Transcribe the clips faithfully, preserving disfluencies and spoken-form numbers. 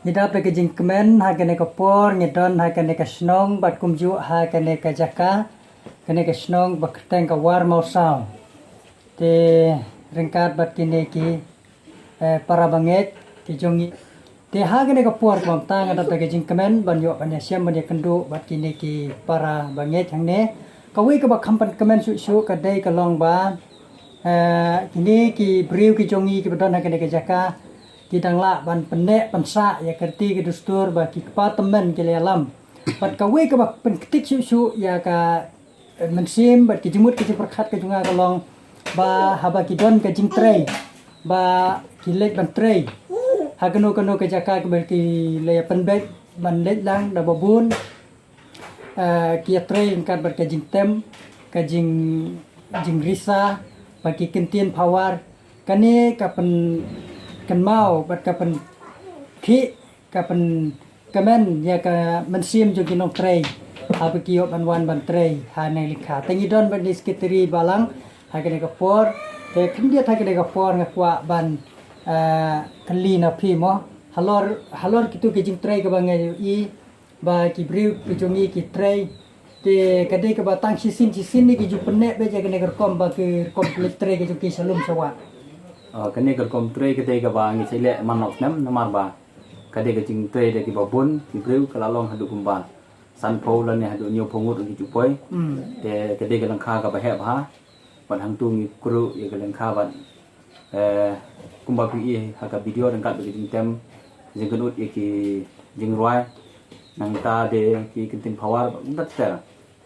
Ngi dap da ka jingkmen ha kane ka por, ngi don ha kane ka shnong bad kumjuh ha kane ka jaka, kane ka shnong ba kyrteng ka War Mawsaw. Te ryngkat bad kine ki, eh, para bangeit ki jong ngi. Te ha kane ka por kaba mynta nga dap da ka jingkmen ban ïoh ban ïashem ban ïakynduh bad kine ki para bangeit hangne. Kawei kaba kham pynkmen shuh shuh ka dei ka long ba, eh, kine ki briew ki jong ngi kiba don ha kane ka jaka ki dang lah ban pynneh pynsah ïa ka riti ka dustur ba ki kpa tymmen ki la ïalam. Bad kawei kaba pynktik shuh shuh ïa ka, eh, mynsiem bad ki jingmut ki jingpyrkhat ka jong nga ka long ba haba ki don ka jingtrei ba ki leit ban trei ha kano kano ka jaka kaba ki la ïa pynbeit ban leit lang da ba bun, eh, ki ïatrei ryngkat bad ka jingtem, ka jing, jingrisa, bad ki kyntien power. Kane ka pynkynmaw bad ka pynkhih, ka pynkmen ïa ka mynsiem jong ki nongtrei haba ki ïoh ban wan ban trei ha neng lyngkha. Te ngi don bad ine i secretary balang ha kane ka por. Te khyndiat ha kane ka por nga kwah ban, eh, kylli na phi mo, halor, halor kito ki jingtrei kaba nga ïohi ba ki briew ki jong ngi ki trei. Te ka dei kaba tang shisien shisien ne ki ju pynneh beit ïa kane ka rukom ba ki rukom leit trei ki jong ki sha lum sha wah? Ah, kane ka rukom trei ka dei kaba ngi sa leh man la u snem namar ba ka dei ka jingtrei da kiba bun ki briew, ka la long haduh kumba sanphew lane haduh hynñiewphew ngut ki ju poi. Hmm. Te ka dei ka lyngkha kaba heh bha. Bad hangto ngi kruh ïa ka lyngkha bad, eh, kumba phi i ha ka video ryngkat bad ka jingtem, jingkynnoh ïa ki jingrwai, nangta de ki kyntien power bad kumta ter.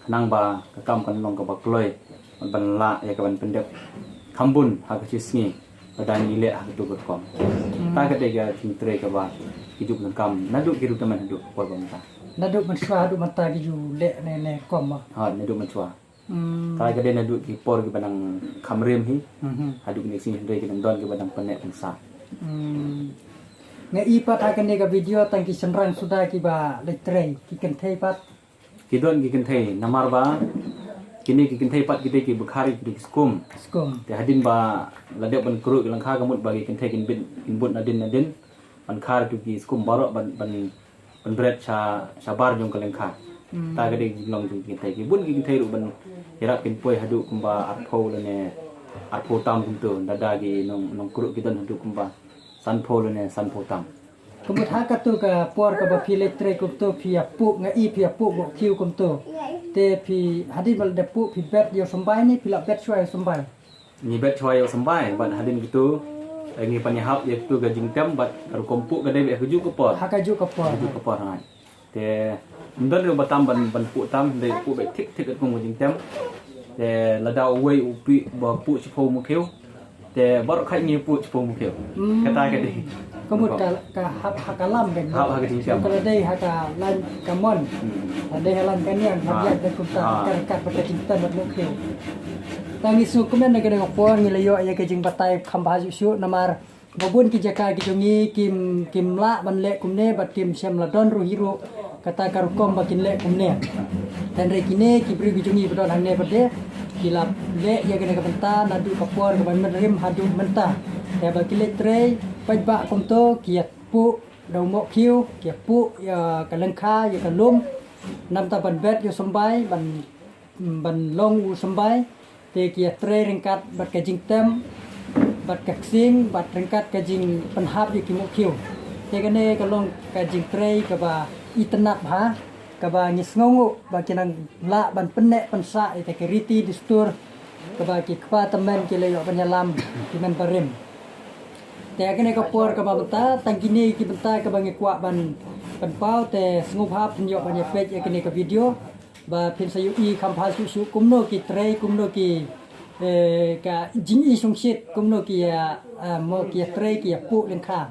Khnang ba ka kam kan long kaba kloi bad ban lah ïa ka ban pyndep kham bun ha ka shi sngi lada ngi leh ha kato ka rukom. Hmm. Ta ka dei ka jingtrei kaba ki ju pyndonkam naduh ki ruh tymmen haduh ka por ba mynta. Naduh mynshuwa haduh mynta ki ju leh ne, ne rukom mo? Ha, naduh mynshuwa. Hmm. Ka, ka dei naduh ki por kiba nang kham rim hi. Mhm. Haduh kine ki sngi hynrei ki dang don kiba dang pynneh pynsah. Hmm. Nga i pat ha kane ka video tang ki shynrang suda kiba leit trei, ki kynthei pat. Ki don ki kynthei namar ba kine ki kynthei pat ki dei kiba khar ïa ki skum. Skum. Te hadien ba la dep ban kruh ki lyngkha ka mut ba ki kynthei kin bit, kin bud nadien nadien ban khar ïa ki skum baroh ban, ban pynbret sha, shabar jong ka lyngkha. Hmm. Ta ka dei jinglong jong ki kynthei. Ki bun ki kynthei ruh ban ïarap kin poi haduh kumba arphew lane arphew tam kumto, lada ki nong, nongkruh ki don haduh kumba sanphew lane sanphew tam. Ka mut ha kato ka por kaba phi leit trei kumto phi ïa puh, nga i phi ïa puh boh khiew kumto. Te phi hadien ba la dep puh phi bet ïa u symbai ne phi la bet shuwa ïa u symbai? Ngi bet shuwa ïa u symbai bad hadien kito, eh, ngi pan ïahap ïa kito ka jingtem bad ka rukom puh ka dei beit ha kajuh ka por. Ha kajuh ka por. Kajuh ka por, ha. Te ym don ruh ba tam ban, ban puh tam, dei puh beit thik thik katkum ka jingtem. Te lada uwei u phi ba puh shiphew mukhiew, te baroh khat ngi puh shiphew mukhiew. Hmm. Kata ka dei. Ka mut ka, ka hap ha ka lam beit. Hap ha ka jingtem. Ka la dei ha ka lam ka mon. Hmm. La dei ha lam ka niang, ha. Ïa dei kumta, ha. Ka ryngkat bad ka jingtem bad mukhiew. Te ngi sngewkmen na kane ka por ngi la ïoh ïa ka jingbatai kham bha shuh shuh namar ba bun ki jaka ki jong ngi kim, kim lah ban leh kumne bad kim shym la don ruh hi ruh kata ka rukom ba kin leh kumne. Hynrei kine ki briew ki jong ngi ba don hangne pat de ki la leh ïa kane ka bynta naduh ka por kaba mynrim haduh mynta. Te ba ki leit trei paidbah kumto ki ïa puh da u mohkhiew, ki ïa puh ïa ka lyngkha, ïa ka lum, namta ban bet ïa u symbai, ban, ban long u symbai. Te ki ïa trei ryngkat bad ka jingtem bad ka ksing bad ryngkat ka jingpynhap ïa ki mohkhiew. Te kane ka long ka jingtrei kaba itynnad bha, kaba ngi sngewnguh ba ki nang lah ban pynneh pynsah ïa ka riti dustur kaba ki kpa tymmen ki la ïoh ban ïalam ki mynbarim. Te ha kane ka por kaba mynta tang kine ki bynta kaba ngi kwah ban pynpaw, te sngewbha phin ïoh ban ïa peit ïa kane ka video ba phin sa ïohi kham bha shuh shuh kumno ki trei, kumno ki, eh, ka jingi shongshit, kumno ki ïa, eh, mo ki ïa trei ki ïa puh lyngkha.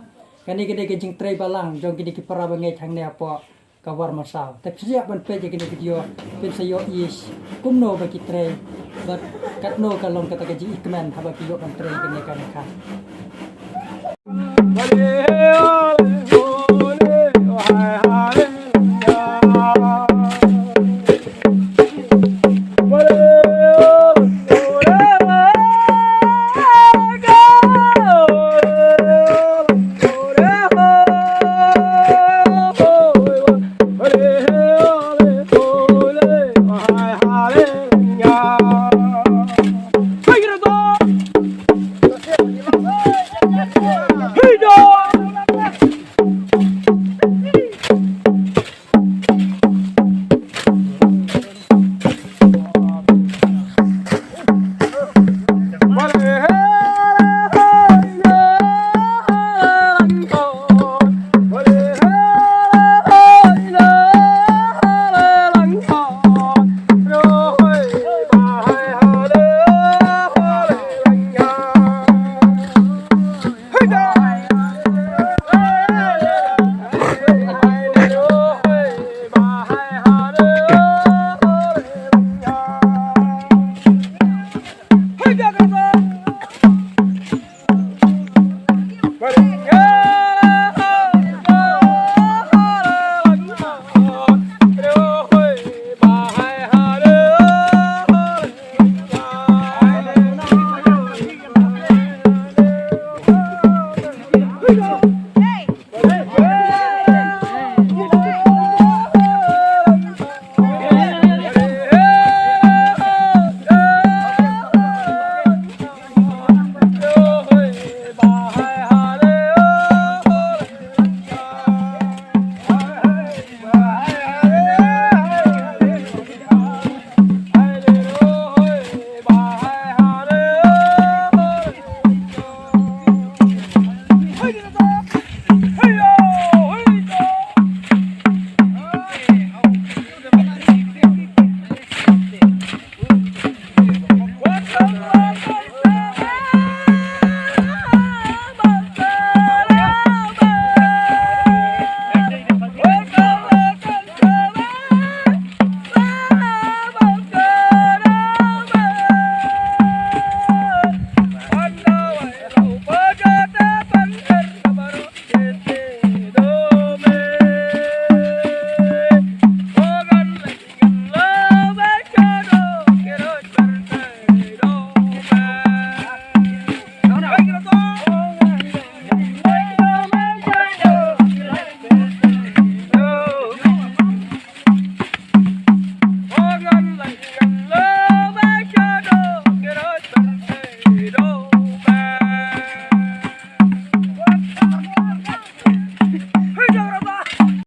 Kane ka dei ka jingtrei balang jong kine ki para bangeit hangne hapoh ka War Mawsaw. Te phin sa ïoh ban peit ïa kane ka video phin sa ïohi kumno ba ki trei bad katno ka long kata ka jingikmen haba ki ïoh ban trei kane ka lyngkha.